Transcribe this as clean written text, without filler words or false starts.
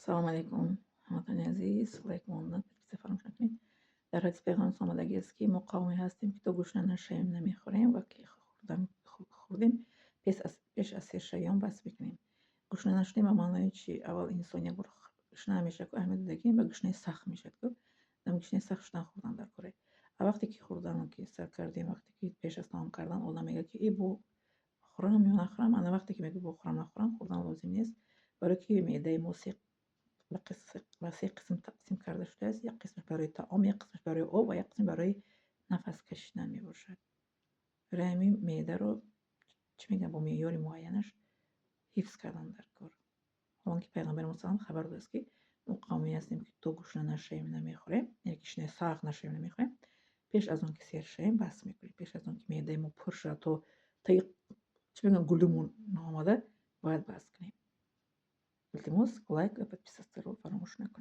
Салом алейкум, ҳамватанони азиз. Лайк мондан, подписка фаромӯш накунед. Дар ҳадис Пайғамбар омадагӣ аст, ки мо қавме ҳастем, ки то гушна нашавем, намехӯрем ва ки хӯрдем, пеш аз сершавиам бас мекунем. Гушна нашудем ба маънои чи? Аввал инсон як бор гушна мешавад ку, аҳамият додагӣ, ба гушнаи сахт мешавад ку. Дам гушнаи сахт шудан хӯрдан дар кора. А вақте ки хӯрдан ки сар кардем, вақте ки пеш аз таом кардан одам мегӯяд, ки э, бо хӯрам ё нахӯрам, ана вақте ки мегӯяд, бо хӯрам, нахӯрам, хӯрдан лозим нест, барое ки меъдаи мо ба се қисм тақсим карда шудааст: як қисмаш барои таом, як қисмаш барои об ва як қисм барои нафас кашидан мебошад. Барои ҳамин меъдаро, чӣ мегӯям, бо меъёри муайянаш ҳифз кардан дар кор. Ҳолон ки Пайғамбари мо салам хабар додааст, ки мо қавме ҳастем, ки то гушна нашавем, намехӯрем, яъне гушнаи сахт нашавем, намехӯрем, пеш аз он ки сер шавем, бас мекунем, пеш аз он ки меъдаи мо пур шавад, то таги, чӣ мегӯям, гулӯмон наомада, бояд бас кунем. Илтимос, лайк ва подписаться ро фаромӯш накунед.